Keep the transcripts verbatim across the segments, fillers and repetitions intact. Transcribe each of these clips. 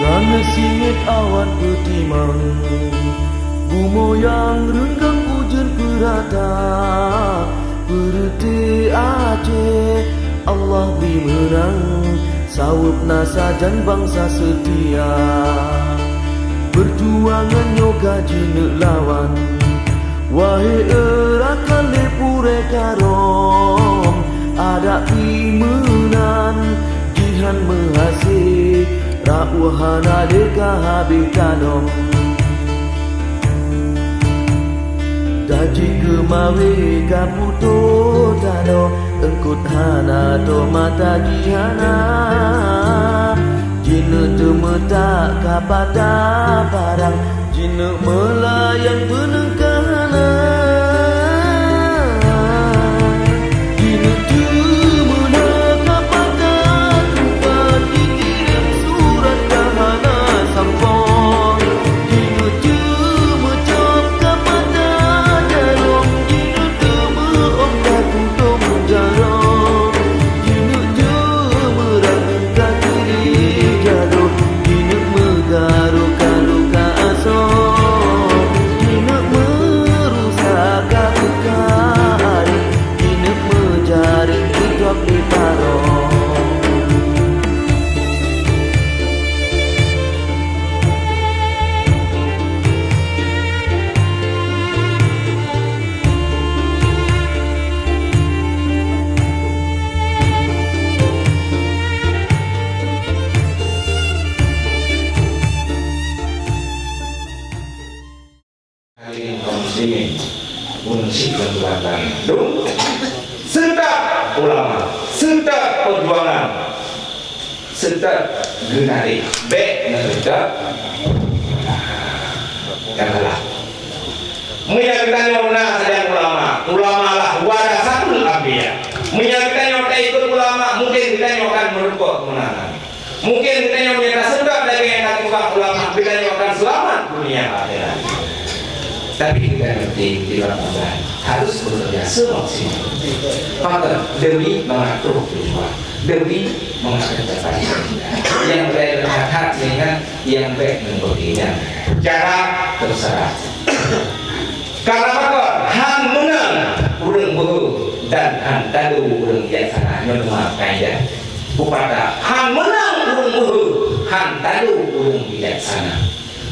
Paneuk singét awan peutimang, bumoe nyang reunggang ujeuen peurata, peureuté Aceh Allah bri meunang, saweueb na sajan bansa seutia. Peujuangan nyoe ka jineuk lawan, wahé e rakan lé purée karông, adak pih meunan jihan meuhasé, raoh hana lé ka habéh talom. Tajik keumawé ka putôh tanoh, eungkôt hana tô mata jih hana. Jineuk teumeutak ka patah barang, jineuk meulayang beuneung ka hana. Jineuk teumeunak ka patah tungkat, jikirém surat ka hana sampoe. Jineuk teumeucok ka patah jaroe, jineuk teumeu'oh ka tutong jaroe. Jineuk jeuet meurang ka kiri jaroe, jineuk meugaroe ka luka asoe, jineuk meurusak ka luka areuet, jineuk meujaréng jitôb lé taroe. Hadirin kaum muslimin, ureueng syiek dan tuan-tuan. Dum, seutôt ulama, seutôt peujuangan, seutôt geunadik, bék neuseutôt nyang salah. Meunyoe geutanyoe na sajan ulama, ulama lah warasatul anbiya. Meunyoe geutanyoe taikot ulama, mungken geutanyoe akan meurumpok keumeunangan. Mungken geutanyoe meunyoe taseutôt lagèe nyang tapeugah ulama, geutanyoe akan seulamat dunia akhirat. Tapi geutanyoe di, di dalam Tuhan harus bekerja semaksimal. Pakon? Demi mangat troh tujuan, demi mangat capai. Nyang laén that-that nyan, nyang bèk ngon beuginan. Cara terserah. Karena pakon? Han meunang ureueng beuhe dan han talo ureueng bijaksana. Nyoe teuma kaidah pepatah, han meunang ureueng beuhe, han talo ureueng bijaksana.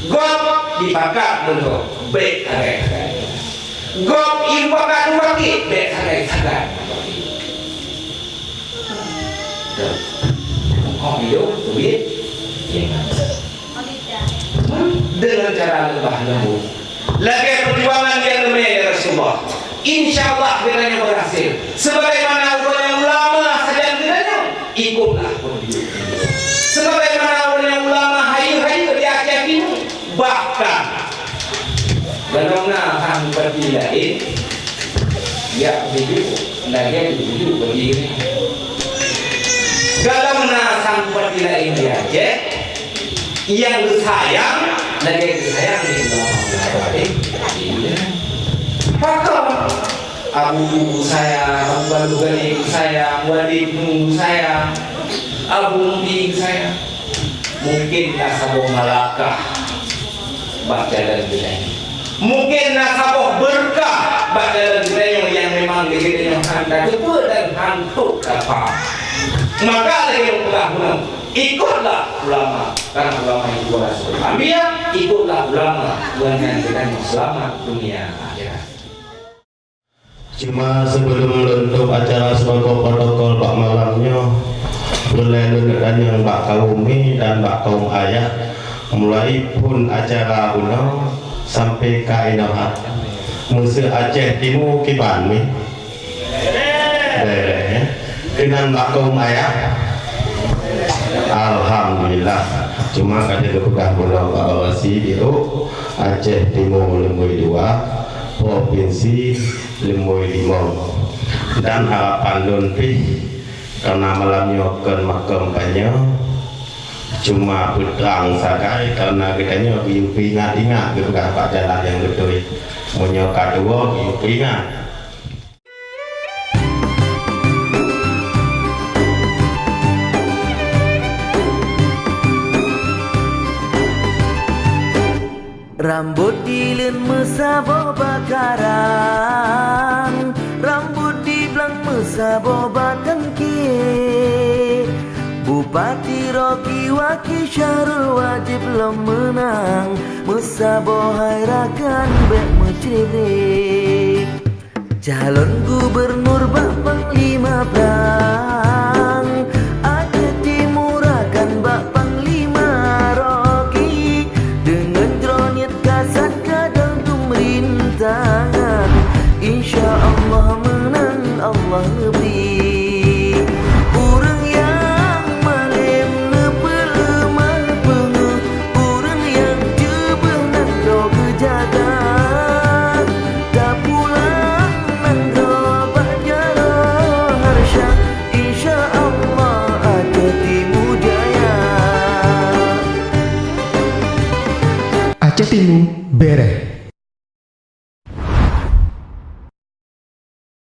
Gob jipakat meunyoe bèk sagai-sagai. Gob jipakat mubakét bèk sagai-sagai. Tuh. Kong hidup, duit, ya. Dengan cara lemah lembut. Lagèe peujuangan nyang leumé lé Rasulullah. Insya Allah geutanyoe berhasil. Sebagaimana ureueng ulama sajan geutanyoe, ikutlah petunjuk. Sebagaimana ureueng ulama hayeue-hayeue di Aceh Timu, bahkan galom na sang bupati laén, ya, begitu, lagèe begitu, begitu. Galom na sang bupati laén di Aceh, nyang geusayang lagèe geusayang di ulama-ulama laén. Pakon? Abu Tubu sayang, Abu Baluh Gani sayang, Walid Nu sayang, Abu Mubi sayang. Mungken na saboh malakah bak jalan geutanyoe. Mungken na saboh beurkah bak jalan geutanyoe nyang memang geutanyoe han tateupeue dan han trok tapa. Maka lagèe nyang peugah bunoe, ikutlah ulama, karena ulama itu warasatul anbiya, ikutlah ulama, ngon nyan geutanyoe seulamat dunia akhirat. Cuma sebelum lôn tôp acara sibagoe protokol bak malam nyoe, peureulèe lôn neuk tanyong bak kaum mi dan bak kaum ayah, mulai phôn acara bunoe sampai ka inoe that. Meuseu Aceh Timu kiban mi? Bèrèh, ya. Keunan bak kaum ayah? Alhamdulillah. Cuma ka lheueh geupeugah bunoe bak Bawasli, Dirut, Aceh Timu Leumui Dua, Provinsi Leumui Limong. Dan harapan lôn pih, karena malam nyoe kon makam panyoe, cuma peutrang sagai, karena geutanyoe geuyue peuingat-ingat geupeugah bak jalan nyang beutôi. Meunyoe ka tuwoe, geuyue peuingat. Rambot di leuen meusaboh bak karang, rambot di blang meusaboh bak tangke. Bupati Rocky Waki Syahrul wajéb lom meunang, meusaboh hai rakan bék meucré-bré. Calon gubernur bak panglima prang, Aceh Timu rakan bak panglima Rocky. Deungon droeneuh kasat kadang tumrintangan, insya Allah meunang Allah neubri. Ureuëng nyang malém neupeuleumah peungeuh, ureuëng nyang jeubeuh nan droe geujaga. Tapulang nan droe bak jaroe harsya, insya Allah Aceh Timu jaya. Aceh Timu bereh.